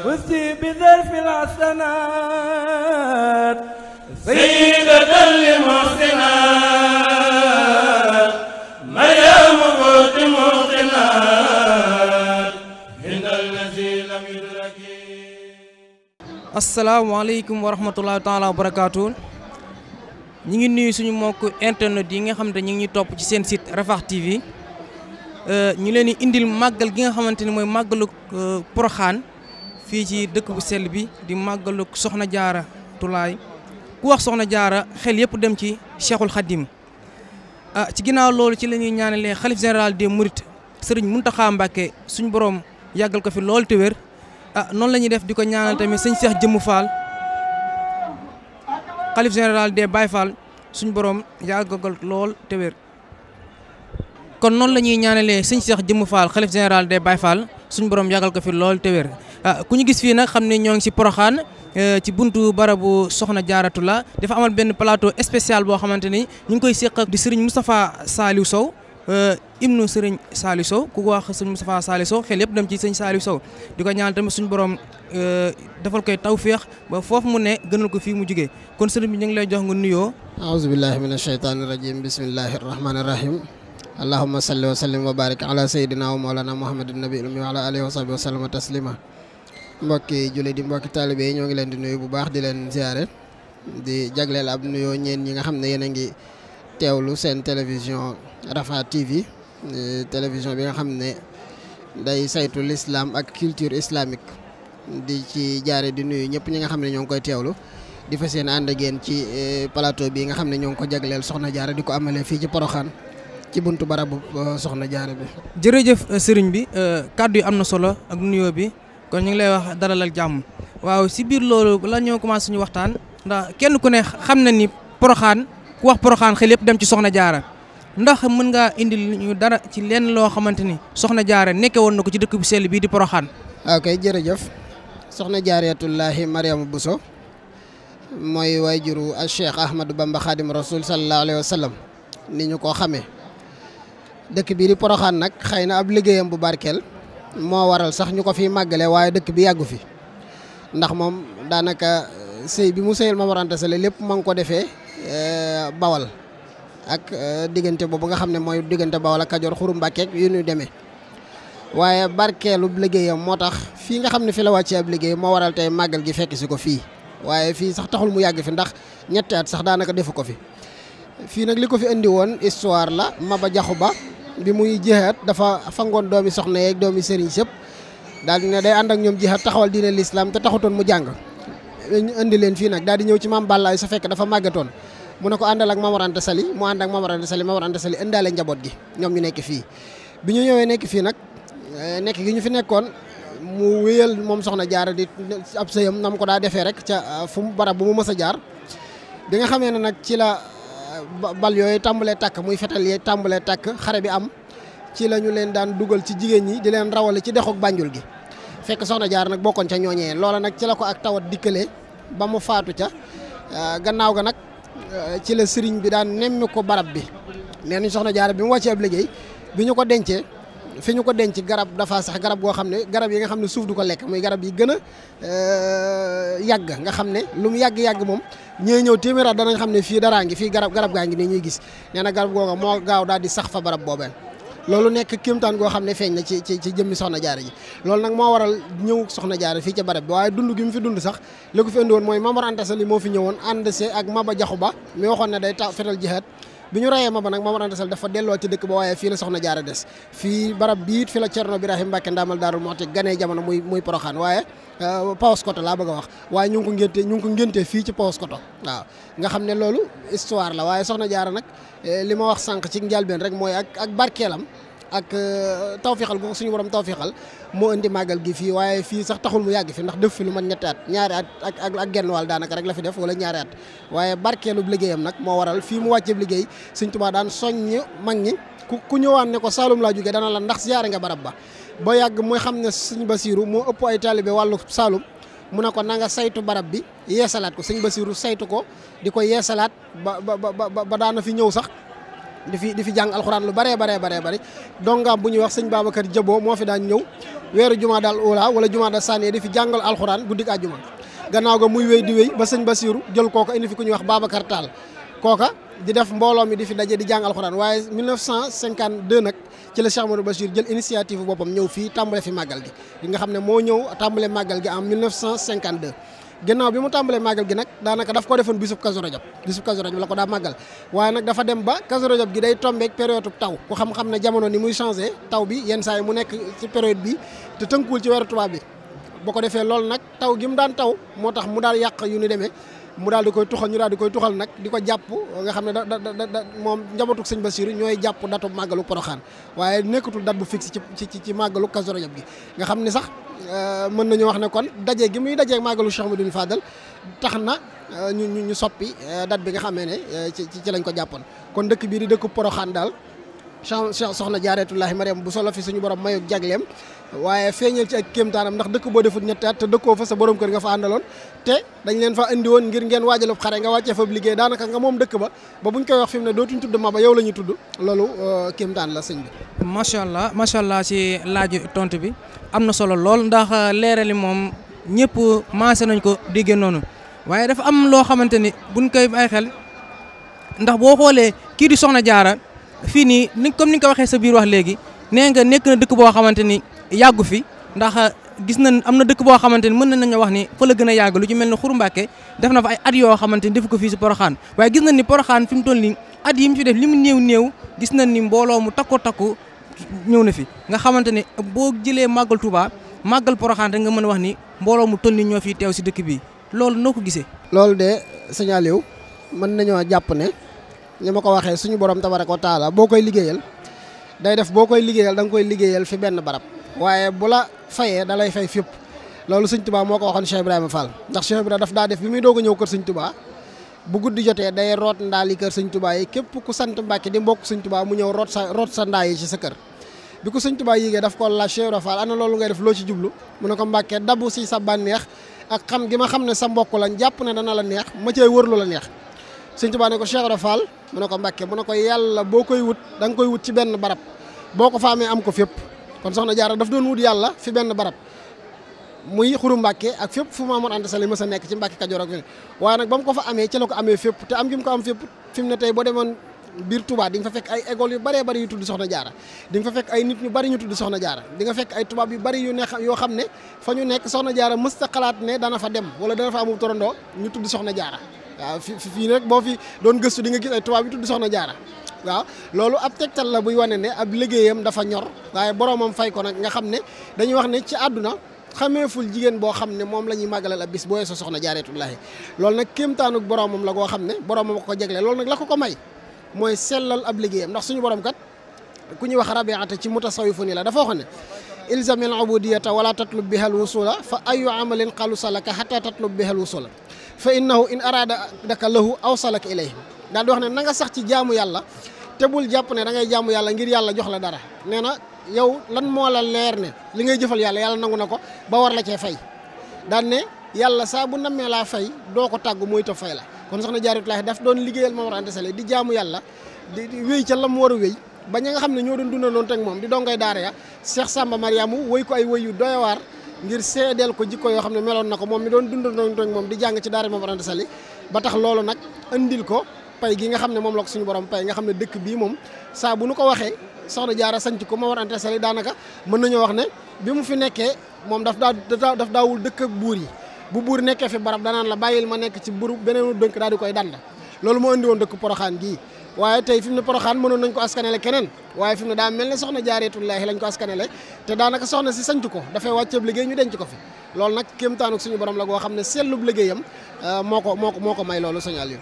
فزتي بظرف الحسنات سيدة للمحسنات مريم قوت موقنات عند الذي لم يدرك. asalaamaaleykum wa rahmatullahi taala wa barakaatu. ñi ngi nuyu suñu mbokk internet yi nga xam ne ñu ngi ñuy topp ci seen site Rafah TV. ñu leen di indil màggal gi nga xamante ni mooy màggalu Porokhane fii ci dëkk bu sell bi di màggalu Soxna Jaara Tulaay. ku wax Soxna Jaara xel yëpp dem ci Cheikhul Khadim. ci ginnaaw loolu ci la ñuy ñaanalee xalif général des Mourides Serigne Mountakha Mbacké suñu borom yàggal ko fi lool te wér. noonu la ñuy def di ko ñaanal tamit sëñ Cheikh Jëmm Fall xalif général des Baye Fall suñu borom yàggal lool te wér. kon noonu la ñuy ñaanalee sëñ Cheikh Jëmm Fall xalif général des Baye Fall suñu borom yàggal ko fi lool te wér. ku ñu gis fii nag xam ne ñoo ngi si Porokhane ci buntu barabu Soxna Jaaratu la dafa amal benn plateau spécial boo xamante ni ñu ngi koy seq di Serigne Moustapha Saliou Sow ibnu Serigne Saliou Sow ku ko wax Serigne Moustapha Saliou Sow xel yëpp dem ci Serigne Saliou Sow di ko ñaanal tamit suñu borom defal koy tawféex ba foofu mu ne gënal ko fii mu jugee kon Serigne bi ñu ngi lay jox nga nuyoo. aouzu billahi mina shaytaani rajim bismillahi rahmaani rahim. allahumma salli wa sallim wa barik ala sayyidina wa mawlana muhammadin nabi ummi wa ala alihi wa sahbihi wa sallama taslima. mbokki jullit di mbokki taalibe yi ñoo ngi leen di nuyu bu baax di leen ziare di jagleel ab nuyoo ñeen ñi nga xam ne yéen a ngi teewlu seen télévision Rafah TV télévision bi nga xam ne day saytu l'islam ak culture islamique di ci jaare di nuyu ñëpp ñi nga xam ne ñoo ngi koy teewlu di fas yéene ànd ak yéen ci plateau bi nga xam ne ñoo ngi ko jagleel Soxna Jaara di ko amalee fii ci Porokhane ci buntu barabu Soxna Jaara bi. jërëjëf sëriñ bi kàddu yi am na solo ak nuyoo bi kon ñu ngi lay wax dalal ak jàmm waaw si biir loolu la ñoo commencé suñu waxtaan ndax kenn ku ne xam na ni Porokhane ku wax Porokhane xel yëpp dem ci Soxna Jaara ndax mën ngaa indil ñu dara ci lenn loo xamante ni Soxna Jaara nekke woon na ko ci dëkk bu sell bii di Porokhane. ok jërëjëf Soxna Jaaratullaahi Mariama Bousso mooy waajuru al Cheikh Ahmadou Bamba Khadim Rasoul sallallahu alayhi wa sallam ni ñu ko xamee dëkk bii di Porokhane nag xëy na ab liggéeyam bu barkeel moo waral sax ñu ko fi màggale waaye dëkk bi yàggu fi ndax moom daanaka sëy bi mu sëyal Maam Mor Anta Sali lépp ma ngi ko defee Bawal ak diggante boobu nga xam ne mooy diggante Bawal ak Kajoor Xuru Mbàkke yu ñu demee waaye barkeelu liggéeyam moo tax fii nga xam ne fi la wàccee ab liggéey moo waral tey màggal gi fekk si ko fii waaye fii sax taxul mu yàgg fi ndax ñetti at sax daanaka defu ko fi fii nag li ko fi indi woon histoire la Maba Jaxu Ba bi muy jihaat dafa fangoon doomi soxna yeeg doomi sëriñ sëpp daal di ne day ànd ak ñoom jihaat taxawal diine l'islam te taxutoon mu jàng ñu indi leen fii nag daal di ñëw ci maam Balla sa fekk dafa màggatoon mu ne ko àndal ak Maam Mor Anta Sali mu ànd ak Maam Mor Anta Sali Maam Mor Anta Sali indaale njaboot gi ñoom ñu nekk fii bi ñu ñëwee nekk fii nag nekk gi ñu fi nekkoon mu wéyal moom Soxna Jaara di ab sëyam nam ko daa defee rek ca fu mu barab bu mu mës a jaar bi nga xamee ne nag ci la bal yooyu tàmbalee tàkk muy fetal yee tàmbalee tàkk xare bi am ci la ñu leen daan dugal ci jigéen ñi di leen rawale ci dexuk Banjul gi fekk Soxna Jaara nag bokkoon ca ñooñee loola nag ci la ko ak tawat dikkalee ba mu faatu ca gannaaw ga nag ci la sëriñ bi daan nemmi ko barab bi nee nañ Soxna Jaara bi mu wàccee ab liggéey bi ñu ko dencee fi ñu ko denc garab dafa sax garab goo xam ne garab yi nga xam ne suuf du ko lekk muy garab yi gën a yàgg nga xam ne lu mu yàgg-yàgg moom ñooy ñëw téeméeraat danañ xam ne fii daraa ngi fii garab gaa ngi nii ñuy gis nee na garab googa moo gaaw daal di sax fa barab boobeen loolu nekk kéemtaan goo xam ne feeñ na ci jëmmi Soxna Jaara ji loolu nag moo waral ñëw Soxna Jaara fii ca barab bi waaye dund gi mu fi dund sax li ko fi indi woon mooy Maam Mor Anta Sali moo fi ñëwoon ànd see ak Maba Jaxu Ba mi waxoon ne day fetal jihaad bi ñu rayee Maba nag Maam Mor Anta Sali dafa delloo ci dëkk ba waaye fii la Soxna Jaara des fii barab biit fi la Cerno Birahim Mbàkke ndaamal Daarul Muxti ganee jamono muy Porokhane waaye Paoskoto laa bëgg a wax waaye ñu ngi ko ngéntee fii ci Paoskoto waaw nga xam ne loolu histoire la waaye Soxna Jaara nag li ma wax sànq ci njëlbeen rek mooy ak barkeelam ak tawfixal gu suñu borom tawfixal moo indi màggal gi fii waaye fii sax taxul mu yàgg fi ndax def fi lu man ñetti at ñaari at ak genn wàll daanaka rek la fi def wala ñaari at waaye barkeelu liggéeyam nag moo waral fii mu wàcceeb liggéey Sëñ Tuubaa daan soññ mag ñi ku ñëwaan ne ko Saalum laa jógee dana la ndax siyaare nga barab ba yàgg mooy xam ne Sëñ Basiiru moo ëpp ay taalibe wàllu Saalum mu ne ko na nga saytu barab bi yeesalaat ko Sëñ Basiiru saytu ko di ko yeesalaat ba daana fi ñëw sax di fi jàng alxuraan lu baree bari dongaam bu ñuy wax sëñ Babacar Jabo moo fi daan ñëw weeru jumaa daal ula wala jumaa daal sànni di fi jàngal alxuraan guddik àjjuma gannaaw ga muy wéy di wéy ba sëñ Basiru jël kooka indi fi ku ñuy wax Babacar Tall kooka di def mbooloo mi di fi daje di jàng alxuraan waaye 1952 nag ci la Cheikh Amadou Bachir jël initiative boppam ñëw fii tàmbale fi màggal gi nga xam ne moo ñëw tàmbale màggal gi en 1952 gannaaw bi mu tàmbalee màggal gi nag daanaka daf ko defoon bisub Kazu Rajab la ko daa màggal waaye nag dafa dem ba Kazu Rajab gi day tombeek période taw ku xam-xam ne jamono ni muy changé taw bi yenn saa yi mu nekk ci période bi te tënkuwul ci weeru tubaab bi boo ko defee loolu nag taw gi mu daan taw moo tax mu daal yàq yu ni demee mu daal di koy tuxal ñu daal di koy tuxal nag di ko jàpp nga xam ne da moom njabootuk sëñ Basiru ñooy jàpp datu màggalu Poroxaan waaye nekkatul date bu fixe ci màggalu Kazu Rajab gi nga xam ne sax mën nañu wax ne kon daje gi muy dajee màggalu Cheikh Ahmadoul Fadal tax na ñu soppi date bi nga xamee ne ci lañ ko jàppoon kon dëkk bii di dëkku Poroxaan daal Cheikh soxna Jaaretullaahi Mariam bu solo fi suñu borom mayuk jagleem waaye feeñal ci ak kéemtaanam ndax dëkk boo defut ñetti at te dëkkoo fa sa borom kër nga fa àndaloon te dañ leen fa indi woon ngir ngeen waajalub xare nga wàccee fa liggéey daanaka nga moom dëkk ba buñ koy wax fi mu ne dootuñ tudd Maba yow la ñuy tudd loolu kéemtaan la sëñ bi. macha allah ci laaju tontu bi am na solo lool ndax leerali moom ñëpp maase nañ ko déggee noonu waaye dafa am loo xamante ni buñ koy bàyyi xel ndax boo xoolee kii di Soxna Jaara fii nii ni comme ni nga ko waxee sa biir wax léegi nee nga nekk na dëkk boo xamante ni yàggu fi ndax gis nañ am na dëkk boo xamante ni mën nañu wax ni fa la gën a yàgg lu ci mel ne Xuru Mbàkke def na fa ay at yoo xamante ni def ko fii si Poroxaan waaye gis nañ ni Poroxaan fi mu toll nii at yi mu fi def li mu néew gis nañ ni mbooloo mu takku ñëw na fi nga xamante ni boo jëlee màggal Touba màggal Poroxaan rek nga mën a wax ni mbooloo mu toll ni ñoo fi teew si dëkk bi loolu noo ko gisee. loolu de sëñ Aliou mën nañoo jàpp ne ni ma ko waxee suñu borom tabaraka wa taala boo koy liggéeyal day def boo koy liggéeyal da nga koy liggéeyal fi benn barab waaye bu la fayee da lay fay fépp loolu sëñ Touba moo ko waxoon Cheikh Ibrahima Fall ndax Cheikh Ibrahima daf daa def bi muy doog a ñëw kër sëñ Touba bu guddi jotee day root ndaali kër sëñ Touba yi képp ku sant Mbàkke di mbokk sëñ Touba mu ñëw root sa ndaa yi ci sa kër bi ko sëñ Touba yéegee daf ko laaj Cheikh Ibrahima Fall ana loolu ngay def loo ci jublu mu ne ko Mbàkke dabu si sa bànneex ak xam gi ma xam ne sa mbokk lañ jàpp ne dana la neex ma cay wër lu la neex sëñ Touba ne ko Cheikh Ibrahima Fall mu ne ko Mbàkke mu ne ko yàlla boo koy wut da nga koy wut ci benn barab boo ko fa amee am ko fépp kon soxna Jaara daf doon wut yàlla fi benn barab muy Xuru Mbàkke ak fépp fu Maam Mor Anta Sali mës a nekk ci Mbàkke Kajoor ak waaye nag ba mu ko fa amee ci la ko amee fépp te am gi mu ko am fépp fi mu ne tey boo demoon biir Touba di nga fa fekk ay école yu bëree bëri yu tudd Soxna Jaara di nga fa fekk ay nit ñu bëri ñu tudd Soxna Jaara di nga fekk ay tubaab yu bëri yu ne yoo xam ne fa ñu nekk Soxna Jaara mësta xalaat ne dana fa dem wala dana fa amul torondoo ñu tudd Soxna Jaara waaw fii rek boo fi doon gëstu di nga gis ay tubaab yu tudd Soxna Jaara waaw loolu ab tegtal la buy wane ne ab liggéeyam dafa ñor waaye boromam fay ko nag nga xam ne dañuy wax ne ci àdduna xameeful jigéen boo xam ne moom la ñuy màggalal ab bis boo yeesoo Soxna Jaaretullaahi loolu nag kéemtaanug boromam la goo xam ne boromam ko jegle loolu nag la ko may mooy sellal ab liggéeyam ndax suñu borom kat ku ñuy wax rabiata ci mutasawwifu ni la dafa wax ne ilzamil ubudiyata wala tatlub bihal wusula fa ayu amalin xalusalaka hatta tatlub bihal wusula fa innahu in arada daka lahu awsalaka ilayhi daal di wax ne na nga sax ci jaamu yàlla te bul jàpp ne da ngay jaamu yàlla ngir yàlla jox la dara nee na yow lan moo la leer ne li ngay jëfal yàlla nangu na ko ba war la cee fay daan ne yàlla saa bu nammee laa fay doo ko tàggu muy ta fay la kon Soxna Jaaretullaahi daf doon liggéeyal Maam Mor Anta Sali di jaamu yàlla di wéy ca la mu war a wéy ba ñi nga xam ne ñoo doon dundaloon teg moom di dongay daara ya Cheikh Samba Mariamu woy ko ay woy yu doyawaar ngir seedeel ko jikko yoo xam ne meloon na ko moom mi doon dundaloon teg moom di jàng ci daara Maam Mor Anta Sali ba tax loolu nag andil ko pay gi nga xam ne moom la ko suñu borom pay nga xam ne dëkk bii moom saa bu nu ko waxee Soxna Jaara sanc ko Maam Mor Anta Sali daanaka mën nañoo wax ne bi mu fi nekkee moom daf daawul dëkk ak buur yi bu buur nekkee fi barab danaan la bàyyil ma nekk ci buru beneenu dënk daal di koy dand loolu moo indi woon dëkk Poroxaan gii waaye tey fi mu ne Poroxaan mënoon nañ ko askanele keneen waaye fi mu ne daa mel ne Soxna Jaaretullaahi lañ ko askanele te daanaka soxna si sanc ko dafay wàcceeb liggéey ñu denc ko fi loolu nag kéemtaanuk suñu borom la goo xam ne sellub liggéeyam moo ko may loolu sëñ Aliou.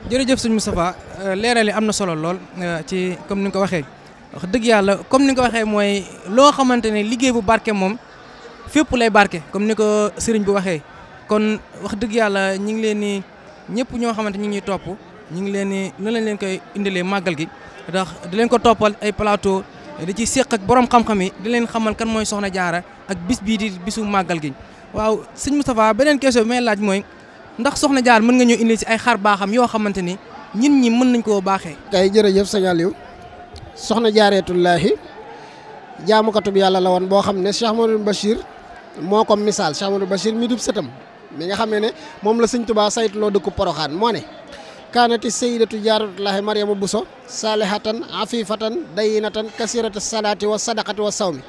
jërëjëf sëñ Moustapha leeral yi am na solo lool ci comme ni nga ko waxee wax dëgg yàlla comme ni nga ko waxee mooy loo xamante ne liggéey bu barke moom fépp lay barke comme ni ko sëriñ bi waxee kon wax dëgg yàlla ñi ngi leen ni ñëpp ñoo xamante ñi ngi ñuy topp ñi ngi leen ni nu lañ leen koy indilee màggal gi ndax di leen ko toppal ay plateau di ci séq ak borom xam-xam yi di leen xamal kan mooy Soxna Jaara ak bis bii di bisu màggal gi waaw sëñ Moustapha beneen question bi may laaj mooy ndax Soxna Jaara mën nga ñëw indi si ay xar baaxam yoo xamante ni ñin ñi mën nañ koo baaxee. kay jërëjëf sëñ Aliou soxna jaareetullaahi jaamukatub yàlla la woon boo xam ne Cheikh Amadou Bachir moo ko misaal. Cheikh Amadou Bachir mi dub sëtam mi nga xamee ne moom la sëñ Tuubaa saytuloo dëkku Poroxaan moo ne kaanati sayyidatu jaaratullaahi Mariama Buso saalihatan afifatan dayinatan kasirata salaati wa sadaqati wa sawmi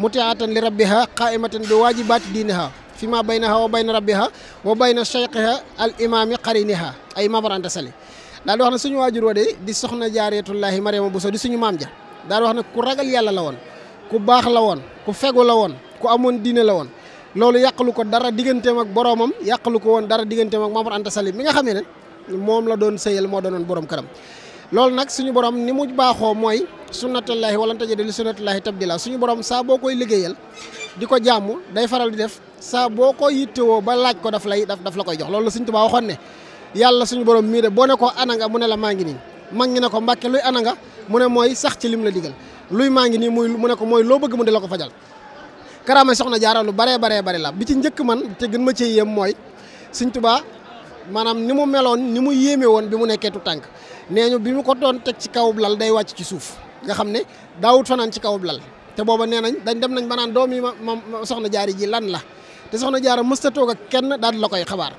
mutiatan li rabbiha qaimatan bi waajibaati diiniha fi ma baynaha wa bayna rabbiha wa bayna cheikhiha al imami qariniha ay mamaranta sali daal di wax ne suñu waajur wa de di soxna jaareetullaahi Mariama Buso di suñu maam ja daal di wax ne ku ragal yàlla la woon ku baax la woon ku fegu la woon ku amoon diine la woon loolu yàqalu ko dara digganteem ak boroomam yàqalu ko woon dara digganteem ak Maamor Anta Sali mi nga xamee ne moom la doon sëyal moo doonoon borom këram. loolu nag suñu borom ni mu baaxoo mooy sunnatullaahi walan tajida li sunnatullaahi tabdila suñu borom saa boo koy liggéeyal di ko jaamu day faral di def saa boo ko yittewoo ba laaj ko daf la koy jox loolu la Sëñ Tuubaa waxoon ne yàlla suñu borom mii de boo ne ko ana nga mu ne la maa ngi nii mag ngi ne ko Mbàkke luy ana nga mu ne mooy sax ci lim la digal luy maa ngi nii mu ne ko mooy loo bëgg mu di la ko fajal. karaama soxna jaara lu baree la bi ci njëkk man te gën ma cee yéem mooy Sëñ Tuubaa maanaam ni mu meloon ni mu yéeme woon bi mu nekkee tu tànk nee ñu bi mu ko doon teg ci kawub lal day wàcc ci suuf nga xam ne daawut fanaan ci kawub lal te booba nee nañ dem nañ ba naan doom yi ma soxna jaari ji lan la te soxna jaara mësta toog ak kenn daal di la koy xabaar.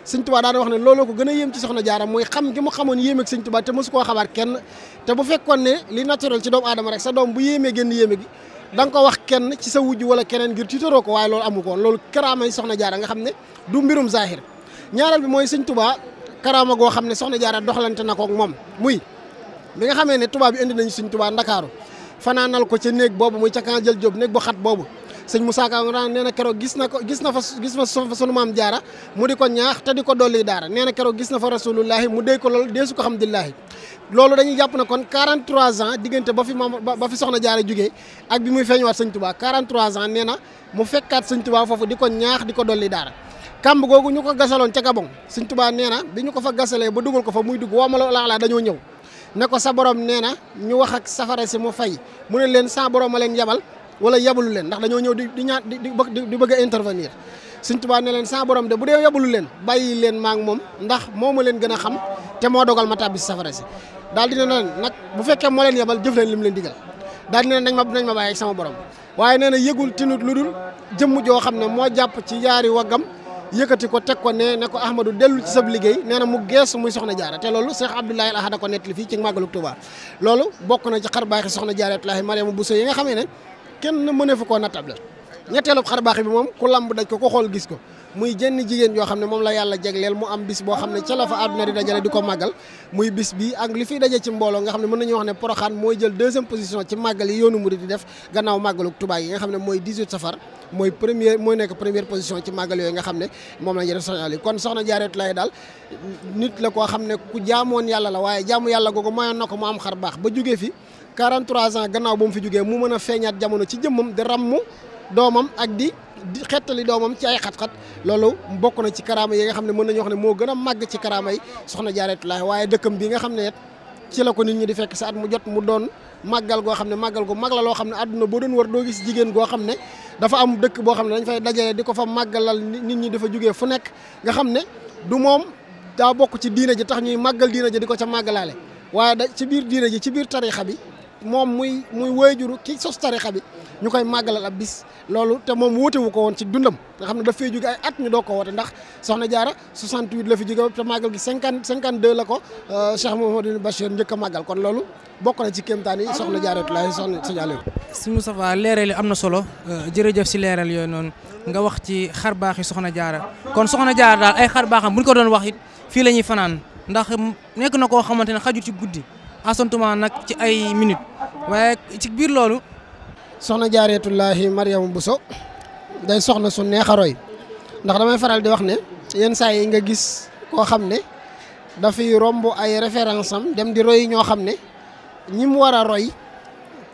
Sëñ Tuubaa daan wax ne looloo ko gën a yéem ci soxna jaara mooy xam gi mu xamoon yéeme ak Sëñ Tuubaa te mësu koo xabaar kenn te bu fekkoon ne li naturel ci doomu aadama rek sa doom bu yéemee génn yéeme gi da nga ko wax kenn ci sa wujj wala keneen ngir tiitaroo ko waaye loolu amu ko woon loolu karaamay soxna jaara nga xam ne du mbirum zahir. ñaareel bi mooy Sëñ Tuubaa karaama goo xam ne soxna jaara doxalante na ko ak moom muy bi nga xamee ne tubaab bi indi nañu Sëñ Tuubaa Ndakaaru fanaanal ko ca néeg boobu muy ca kan jël jóob néeg bu xat boobu sëñ Moussa Ka nga nee na keroog gis na fa sunu maam jaara mu di ko ñaax te di ko dolli daara nee na keroog gis na fa rasulullahi mu déy ko loolu dee su ko hamdulillahi loolu dañuy jàpp ne kon 43 ans diggante ba fi soxna jaara jógee ak bi muy feeñuwaat Sëñ Tuubaa 43 ans nee na mu fekkaat Sëñ Tuubaa foofu di ko ñaax di ko dolli daara kàmb googu ñu ko gasaloon ca Gabon Sëñ Tuubaa nee na bi ñu ko fa gasalee ba dugal ko fa muy dugg woomala laalaa dañoo ñëw ne ko sa borom nee na ñu wax ak safara si mu fay mu ne leen sa borom a leen yabal wala yabalu leen ndax dañoo ñëw di ñaan di bëgg a intervenir Sëñ Tuubaa ne leen sa borom de bu dee yabalu leen bàyyi leen maa ngi moom ndax moo ma leen gën a xam te moo dogal ma tàbbi si safara si daal di ne leen nag bu fekkee moo leen yabal jëf leen li mu leen digal daal di ne nañ ma bàyyi ak sama borom waaye nee na yëgul tinut lu dul jëmm joo xam ne moo jàpp ci yaari waggam yëkkati ko teg ko ne ko Ahmadou dellu ci sab liggéey nee na mu geesu muy soxna jaara te loolu Cheikh Abdoulaye Al Ahad ko nettali fii ci màggalu Touba loolu bokk na ci xarbaaxi soxna jaaratullaahi Mariama Bousso yi nga xamee ne kenn mëne fu koo nattable ñetteelu xarbaax bi moom ku lamb daj ko xool gis ko muy jenn jigéen yoo xam ne moom la yàlla jegleel mu am bis boo xam ne ca la fa àdduna di dajale di ko màggal muy bis bi ak li fiy daje ci mbooloo nga xam ne mën nañu wax ne Poroxaan mooy jël deuxième position ci màggal yi yoonu murid di def gannaaw màggalu Touba yi nga xam ne mooy 18 safar mooy nekk première position ci màggal yooyu nga xam ne moom lañu def soxna yi kon soxna Jaaratullaahi daal nit la koo xam ne ku jaamoon yàlla la waaye jaamu yàlla googu mayoon na ko mu am xar baax ba jógee fi 43 ans gannaaw ba mu fi jógee mu mën a feeñaat jamono ci jëmmam di rammu doomam ak di xettali doomam ci ay xat-xat loolu bokk na ci karaama yi nga xam ne mën nañu wax ne moo gën a màgg ci karaama yi soxna Jaaratullaahi waaye dëkkam bi nga xam ne ci la ko nit ñi di fekk sa at mu jot mu doon màggal goo xam ne màggal gu mag la loo xam ne àdduna boo doon war doo gis jigéen goo xam ne dafa am dëkk boo xam ne dañ fay dajale di ko fa màggalal nit ñi dafa jógee fu nekk nga xam ne du moom daa bokk ci diina ji tax ñuy màggal diina ji di ko ca màggalaale waaye da ci biir diina ji ci biir tarixa bi moom muy wayjuru ki sos tarixa bi ñu koy màggalal ab bis loolu te moom wóote wu ko woon ci dundam nga xam ne daf fay jóge ay at ñu doog ko woote ndax soxna jaara 68 la fi jóge te màggal gi 52 la ko Cheikh Mouhamadou Bachir njëkk a màggal kon loolu bokk na ci kéemtaan yi soxna Jaaratullaahi soxna Sëñ Aliou. si Moustapha leeral yi am na solo jërëjëf si leeral yooyu noonu nga wax ci xar baax yi soxna jaara kon soxna jaara daal ay xar baaxam bu ñu ko doon wax it fii la ñuy fanaan ndax nekk na koo xamante ne xajul ci guddi asantuma nag ci ay minutes waaye ci biir loolu. soxna Jaaratullaahi Mariama Bousso day soxna su neex a roy ndax damay faral di wax ne yenn saa yi nga gis koo xam ne dafay romb ay référence am dem di roy ñoo xam ne ñi mu war a roy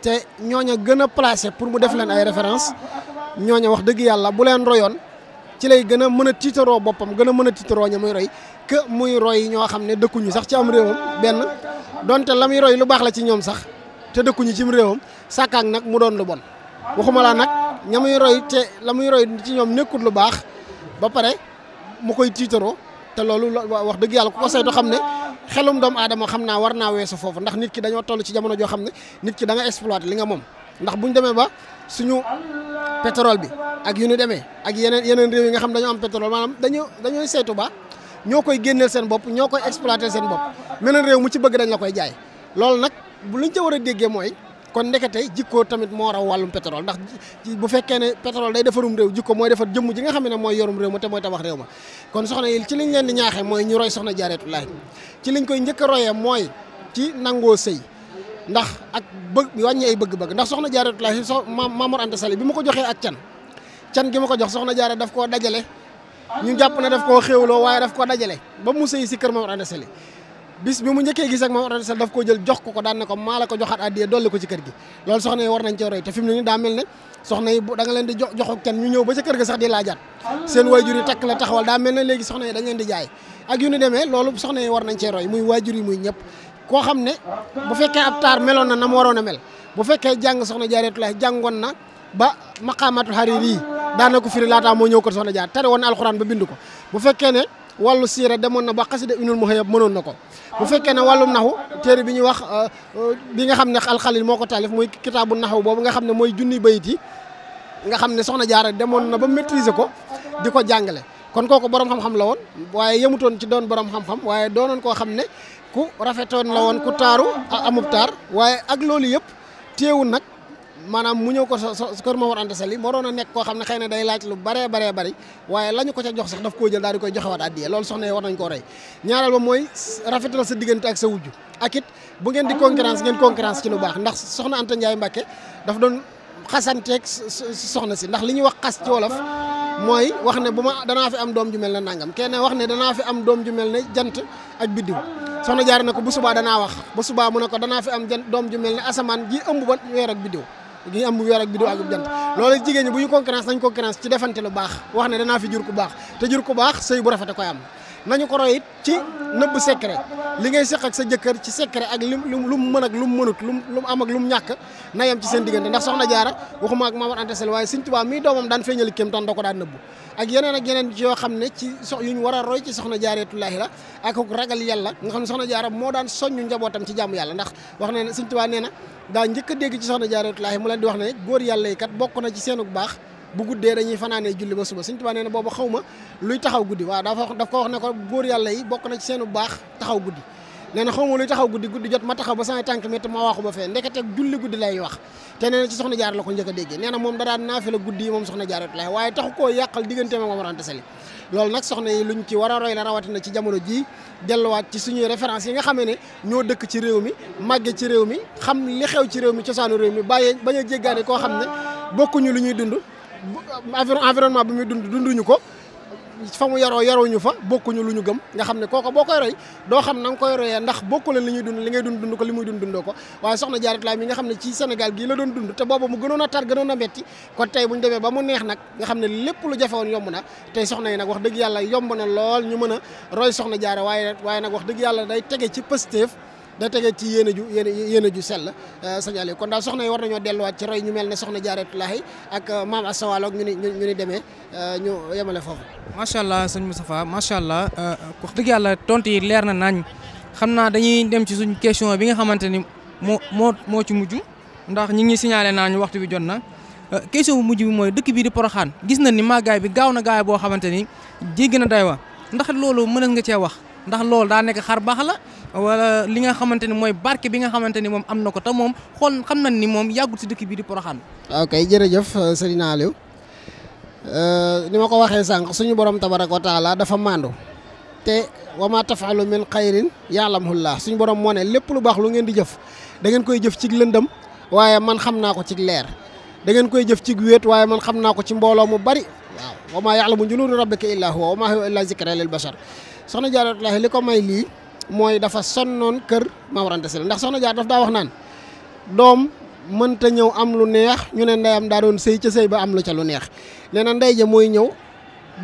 te ñooña gën a placé pour mu def leen ay référence ñooña wax dëgg yàlla bu leen royoon ci lay gën a mën a tiitaroo boppam gën a mën a tiitaroo ña muy roy que muy roy ñoo xam ne dëkkuñu sax ci am réewam benn donte la muy roy lu baax la ci ñoom sax te dëkkuñu ci réewam sàkkaak nag mu doon lu bon waxuma laa nag ña muy roy te la muy roy ci ñoom nekkul lu baax ba pare mu koy tiitaroo te loolu wax dëgg yàlla ku ko saytu xam ne xelum doomu aadama xam naa war naa weesu foofu ndax nit ki dañoo toll ci jamono joo xam ne nit ki da nga exploiter li nga moom ndax buñ demee ba suñu pétrole bi ak yu ñu demee ak yeneen réew yi nga xam dañoo am pétrole maanaam dañooy saytu ba ñoo koy génneel seen bopp ñoo koy exploiter seen bopp meneen réew mu ci bëgg dañ la koy jaay loolu nag bu luñ ca war a déggee mooy kon ndekete jikko tamit moo raw wàllum pétrole ndax bu fekkee ne pétrole day defarum réew jikko mooy defar jëmm ji nga xam ne mooy yorum réew ma te mooy tabax réew ma kon soxna yi ci liñ leen di ñaaxee mooy ñu roy soxna Jaaratullaahi ci liñ koy njëkk a royee mooy ci nangoo sëy ndax ak wàññi ay bëgg-bëgg ndax soxna Jaaratullaahi Maam Mor Anta Sali bi mu ko joxee ak can gi ma ko jox soxna Jaara daf koo dajale ñu jàpp ne daf koo xéewloo waaye daf koo dajale ba mu sëy si kër Maam Mor Anta Sali bis bi mu njëkkee gis ak Maam Mor Anta Sali daf koo jël jox ko daan ne ko maa la ko joxaat addiya dolli ko ci kër gi loolu soxna yi war nañ cee roy te fi mu ne nii daa mel ne soxna yi da nga leen di joxu kenn ñu ñëw ba ca kër ga sax di laajaat seen waajur yi takk la taxawal daa mel ne léegi soxna yi dañ leen di jaay ak yu ni demee loolu soxna yi war nañ cee roy muy waajur yi muy ñëpp koo xam ne bu fekkee ab taar meloon na mu waroon a mel bu fekkee jàng soxna Jaaratullaahi jàngoon na ba maqaamatul Hariri yi daana ko firi laataa moo ñëw ko soxna Jaar tere woon na alxuraan ba bind ko bu fekkee ne wàllu siira demoon na ba xasida Ibnul Muhayyab mënoon na ko bu fekkee ne wàllum naxu téere bi ñuy wax bi nga xam ne alxalil moo ko taalif muy kitaabu naxu boobu nga xam ne mooy junni bayit yi nga xam ne soxna Jaara demoon na ba maîtriser ko di ko jàngale kon kooku borom xam-xam la woon waaye yemutoon ci doon borom xam-xam waaye doonoon koo xam ne ku rafetoon la woon ku taaru amub taar waaye ak loolu yëpp teewul nag maanaam mu ñëw ko kër Maam Mor Anta Sali waroon a nekk koo xam ne xëy na day laaj lu baree bari waaye la ñu ko ca jox sax daf koo jël daal di koy joxewaat addiya loolu soxna yi war nañ koo rey ñaareel ba mooy rafetal sa diggante ak sa wujju ak it bu ngeen di concurrence ngeen concurrence ci lu baax ndax soxna Anta Ndiaye Mbacke daf doon xasanteeg soxna si ndax li ñuy wax xas ci wolof mooy wax ne bu ma danaa fi am doom ju mel ne nangam kenn wax ne danaa fi am doom ju mel ne jant ak biddiw soxna Jaara na ko bu subaa danaa wax bu subaa mu ne ko danaa fi am doom ju mel ne asamaan ji ëmb ba weer ak biddiw gi am bu weer ak biddiw ak jant loolu jigéen ñi bu ñu concurrence nañ concurrence ci defante lu baax wax ne danaa fi jur ku baax te jur ku baax sëy bu rafete koy am nañu ko roy it ci nëbb secret li ngay seq ak sa jëkkër ci secret ak lu mu mën ak lu mu mënut lu mu am ak lu mu ñàkk na yem ci seen diggante ndax soxna Jaara waxuma ak Maam Mor Anta Sali waaye Sëñ Tuubaa mii doomam daan feeñali kéemtaan da ko daan nëbbu ak yeneen ci yoo xam ne ci yu ñu war a roy ci soxna Jaaratullaahi la ak ragal yàlla nga xam ne soxna Jaara moo daan soññu njabootam ci jàmm yàlla ndax wax ne Sëñ Tuubaa nee na daa njëkk a dégg ci soxna Jaaratullaahi mu leen di wax ne góor yàlla yi kat bokk na ci seenu baax bu guddee dañuy fanaanee julli ba suba Sëñ Tuubaa nee na boobu xaw ma luy taxaw guddi waaw daf ko wax ne ko góor yàlla yi bokk na ci seenu baax taxaw guddi nee na xaw ma luy taxaw guddi jot ma taxaw ba samay tànk métti ma waaxu ba fee ndekete julli guddi lay wax te nee na ci soxna Jaara la ko njëkk a déggee nee na moom da daan naafila guddi yi moom soxna Jaaratullaahi waaye taxu koo yàqal diggante Maam Mor Anta Sali loolu nag soxna yi luñ ci war a roy la rawatina ci jamono jii delluwaat ci suñuy référence yi nga xamee ne ñoo dëkk ci réew mi màgge ci réew mi xam li xew ci réew mi cosaanu réew mi bañ a jéggaane koo xam ne bokkuñu lu ñuy dund environnement bi muy dunduñu ko fa mu yaruñu fa bokkuñu lu ñu gëm nga xam ne kooko boo koy roy doo xam na nga koy royee ndax bokku leen li ñuy dund li ngay dund ko li muy dundoo ko waaye soxna Jaaratullaahi mi nga xam ne ci Sénégal gii la doon dund te booba mu gënoon a tar gënoon a metti kon tey buñ demee ba mu neex nag nga xam ne lépp lu jafewoon yomb na tey soxna yi nag wax dëgg yàlla yomb na lool ñu mën a roy soxna Jaara waaye nag wax dëgg yàlla day tege ci pëstéef da tege ci yéene ju sell sëñ Aliou kon daal soxna yi war nañoo delluwaat ci roy ñu mel ne soxna Jaaratullaahi ak maam Asta Waalo ak ñu ni demee ñu yemale foofu. macha allah sëñ Moustapha macha allah wax dëgg yàlla tontu yi leer na nañ xam naa dañuy dem ci suñ question bi nga xamante ni moo ci mujj ndax ñi ngi signalé naa ñu waxtu bi jot na question bu mujj bi mooy dëkk bii di Porokhane gis na ni màggaay bi gaaw na gaay boo xamante ni jéggi na day wa ndax loolu mën nga cee wax ndax loolu daa nekk xar baax la wala li nga xamante ni mooy barke bi nga xamante ni moom am na ko te moom xool xam nañ ni moom yàggut si dëkk bii di Porokhane. ok jërëjëf sëriñ Aliou ni ma ko waxee sànq suñu borom tabaraka wa taala dafa maandu te wa ma tafalu min xayrin ya'lamuhullah suñu borom moo ne lépp lu baax lu ngeen di jëf da ngeen koy jëf ci lëndëm waaye man xam naa ko ci leer da ngeen koy jëf ci wéet waaye man xam naa ko ci mbooloo mu bari waaw wa ma ya'lamu junuuda rabbika illa huwa wa ma huwa illa zikra lil bashar soxna Jaaratullaahi li ko may lii mooy dafa sonnoon kër Maam Mor Anta Sali ndax soxna Jaara daf daa wax naan doom mënta ñëw am lu neex ñu ne ndeyam daa doon sëy ca sëy ba am lu ca lu neex nee na ndey ja mooy ñëw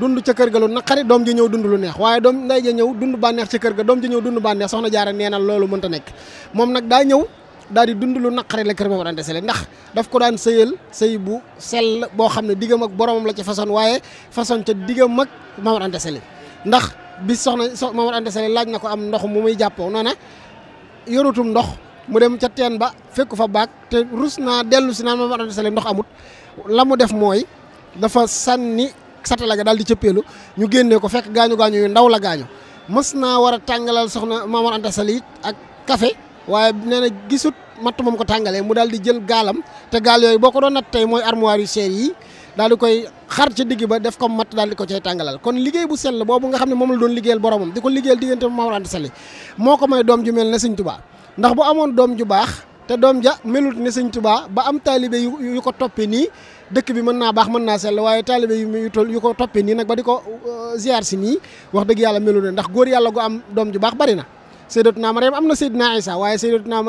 dund ca kër ga lu naqari doom ji ñëw dund lu neex waaye doom ndey ja ñëw dund bànneex ca kër ga doom ji ñëw dund bànneex soxna Jaara nee na loolu mënta nekk moom nag daa ñëw daal di dund lu naqari la kër Maam Mor Anta Sali ndax daf ko daan sëyal sëy bu sell boo xam ne diggam ak boromam la ca façon waaye façon ca diggam ak Maam Mor Anta Sali ndax bis soxna Maam Mor Anta Sali laaj na ko am ndox mu muy jàppoo noona yorutum ndox mu dem ca teen ba fekk fa baag te rus naa dellu si naan Maam Mor Anta Sali ndox amut la mu def mooy dafa sànni satala ga daal di cëppeelu ñu génnee ko fekk gaañu yu ndaw la gaañu mës naa war a tàngalal soxna Maam Mor Anta Sali ak café waaye nee na gisut matt moom ko tàngalee mu daal di jël gaalam te gaal yooyu boo ko doon natt tey mooy armoire yu seer yi daal di koy xar ci digg ba def ko matt daal di ko cay tàngalal kon liggéey bu sell boobu nga xam ne moom la doon liggéeyal boromam di ko liggéeyal diggante Maam Mor Anta Sali moo ko may doom ju mel ne Sëñ Tuubaa ndax bu amoon doom ju baax te doom ja melut ne Sëñ Tuubaa ba am taalibe yu ko toppee nii dëkk bi mën naa baax mën naa sell waaye taalibe yu ko toppee nii nag ba di ko ziar si nii wax dëgg yàlla melu ne ndax góor yàlla gu am doom ju baax bari na Sayyidatuna Mariam am na Seydina Isa waaye Sayyidatuna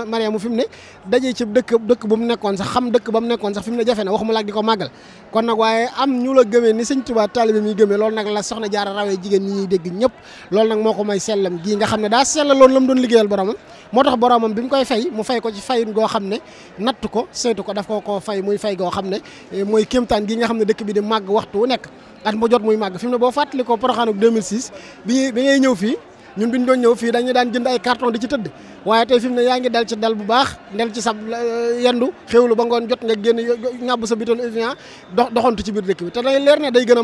Mariam fi mu ne dajee ci dëkk bu mu nekkoon sax xam dëkk ba mu nekkoon sax fi mu ne jafe na waxuma laak di ko màggal kon nag waaye am ñu la gëmee ni Sëñ Tuubaa taalibe mi gëmee loolu nag la soxna Jaara rawee jigéen ñi ñuy dégg ñëpp loolu nag moo ko may sellam gii nga xam ne daa sellaloon la mu doon liggéeyal boromam moo tax boromam bi mu koy fay mu fay ko ci fayin goo xam ne natt ko saytu ko daf ko fay muy fay goo xam ne mooy kéemtaan gi nga xam ne dëkk bi di màgg waxtu wu nekk at mu jot muy màgg fi mu ne boo fàttali ko Porokhane 2006 bi ngay ñëw fii ñun bi ñu doon ñëw fii dañu daan jënd ay carton di ci tëdd waaye tey fi mu ne yaa ngi dal ci dal bu baax del ci sab yendu xéwlu ba ngoon jot nga génn ngàbb sa bital Evian doxantu ci biir dëkk bi te day leer ne day gën a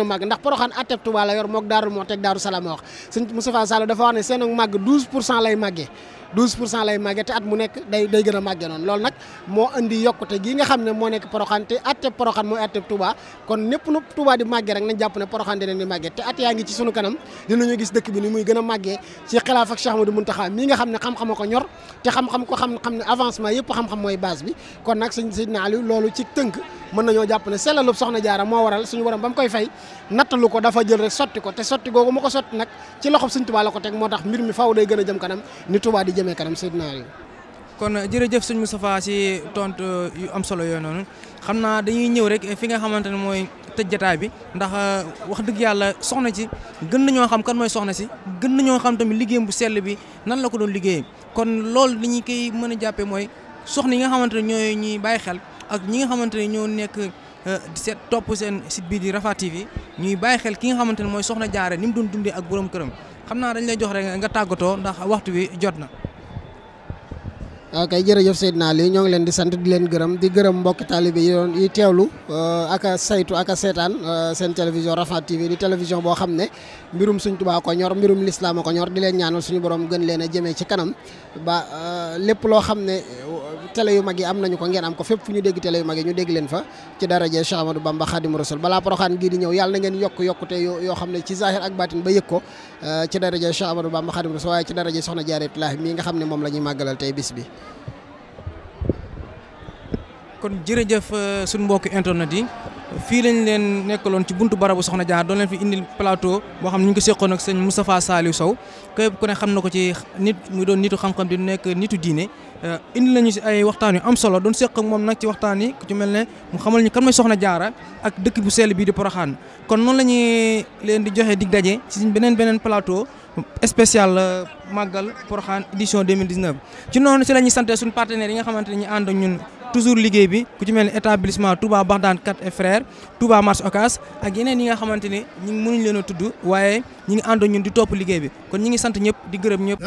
màgg ndax Porokhane atteb Touba la yor mook Daaru Muxti ak Daaru Salaam wax sëñ Moustapha Sall dafa wax ne seen màgg 12% lay màggee 12% lay màggee te at mu nekk day gën a màggee noonu loolu nag moo indi yokkute gi nga xam ne moo nekk Porokhane te atteb Porokhane mooy atteb Touba kon népp nu Touba di màggee rek nañ jàpp ne Porokhane dinañ di màggee te at yaa ngi ci sunu kanam dinañu gis dëkk bi ni muy gën a màggee ci xilaaf ak Cheikh Ahmadou Mountakha mii nga xam ne xam-xam ko ñor te xam-xam ne avancement yëpp xam-xam mooy base bi kon nag sëñ Seydina Aliou loolu ci tënk mën nañoo jàpp ne sellalub soxna Jaara moo waral suñu borom ba mu koy fay nattalu ko dafa jël rek sotti ko te sotti googu mu ko sotti nag ci loxob Sëñ Tuubaa la ko teg moo tax mbir mi faw day gën a jëm kanam ni Tuubaa di jëmee kanam Seydina Aliou kon jërëjëf sëñ Moustapha si tontu yu am solo yooyu noonu xam naa dañuy ñëw rek fi nga xamante ne mooy tëj jotaay bi ndax wax dëgg yàlla soxna ci gën nañoo xam kan mooy soxna si gën nañoo xam tamit liggéeyam bu sell bi nan la ko doon liggéeyee kon loolu li ñu koy mën a jàppee mooy soxna yi nga xamante ne ñooy ñuy bàyyi xel ak ñi nga xamante ne ñoo nekk di seet topp seen site bii di Rafah TV ñuy bàyyi xel ki nga xamante ne mooy soxna Jaara ni mu doon dundee ak borom këram xam naa dañ lay jox rek nga tàggatoo ndax waxtu wi jot na. ok jërëjëf Seydina Aliou ñoo ngi leen di sant di leen gërëm di gërëm mbokki taalibe yi teewlu ak a saytu ak a seetaan seen télévision Rafah TV di télévision boo xam ne mbirum Sëñ Tuubaa ko ñor mbirum lislaam ko ñor di leen ñaanal suñu borom gën leen a jëmee ci kanam ba lépp loo xam ne télé yu mag yi am nañu ko ngeen am ko fépp fu ñu dégg télé yu mag yi ñu dégg leen fa ci daraje Cheikh Ahmadou Bamba Khadim Rasoul balaa Porokhane gii di ñëw yàlla na ngeen yokkute yoo xam ne ci zahir ak batin ba yëg ko ci daraje Cheikh Ahmadou Bamba Khadim Rasoul waaye ci daraje Soxna Jaaratullaahi mii nga xam ne moom la ñuy màggalal tey bis bi. kon jërëjëf suñu mbokki internet yi fii lañ leen nekkaloon ci buntu barabu Soxna Jaara doon leen fi indil plateau boo xam ne ñu ngi ko seqoon ak sëñ Moustapha Saliou Sow képp ku ne xam na ko ci nit muy doon nitu xam-xam di nekk nitu diine indi lañu si ay waxtaan yu am solo doon seq ak moom nag ci waxtaan yi ku ci mel ne mu xamal ñu kan mooy Soxna Jaara ak dëkk bu sell bii di Porokhane kon noonu la ñuy leen di joxe dig daje ci beneen plateau spécial màggal Porokhane édition 2019 ci noonu si la ñuy sant suñu partenaires yi nga xamante ne ñu ànd ak ñun toujours liggéey bi ku ci mel ni établissement Touba Bagdad 4 et frères Touba Marché Ocass ak yeneen yi nga xamante ni ñi ngi mënuñ leen a tudd waaye ñi ngi ànd ak ñun di topp liggéey bi kon ñi ngi sant ñëpp di gërëm ñëpp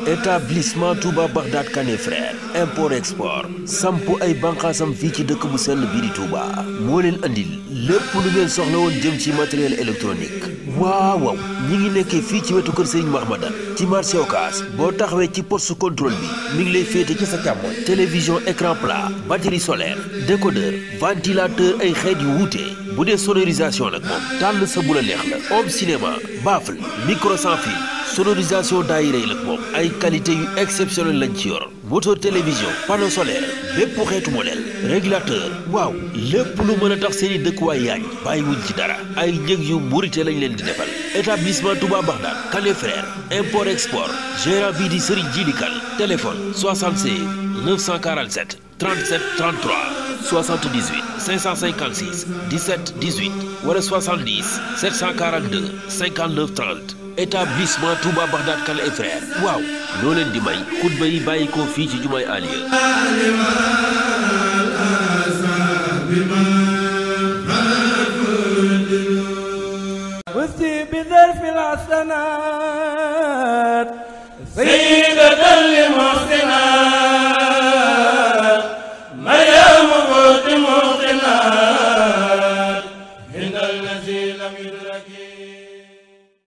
établissement Touba Bagdad 4 et frères import export samp ay banqaasam fii ci dëkk bu sell bii di Touba moo leen andil lépp lu ngeen soxla woon jëm ci matériel électronique waaw ñi ngi nekkee fii ci wetu kër Serigne Mahmadan ci marché Ocass boo taxawee ci poste contrôle bi mi ngi lay féete ci sa càmmoñ télévision écran plat batterie solaire décodeur ventilateur ay xeet yu wuute bu dee sonorisation nag moom tànn sa bu la neex la home cinéma baffle micro sans fil sonorisation daayira yi nag moom ay qualité yu exceptionnel lañ ci yor moteur télévision panneau solaire bépp xeetu modèle régulateur waaw lépp lu mën a tax seeni dëkkuwaay yaañ bàyyiwuñ ci dara ay njëg yu mburite lañ leen di defal établissement Touba Bagdad 4 et frères import export gérant bii di Serigne Djili Kane téléphone 76 947 37 33 78 556 17 18 wala 70 742 59 30 établissement Touba Bagdad Kane et frères waaw ñoo leen di may xutba yi bàyyi ko fii ci jumaay Aliya وفي بظرف الحسنات سيدة لمحسنات مريم موت موقنات عند الذي لم يدرك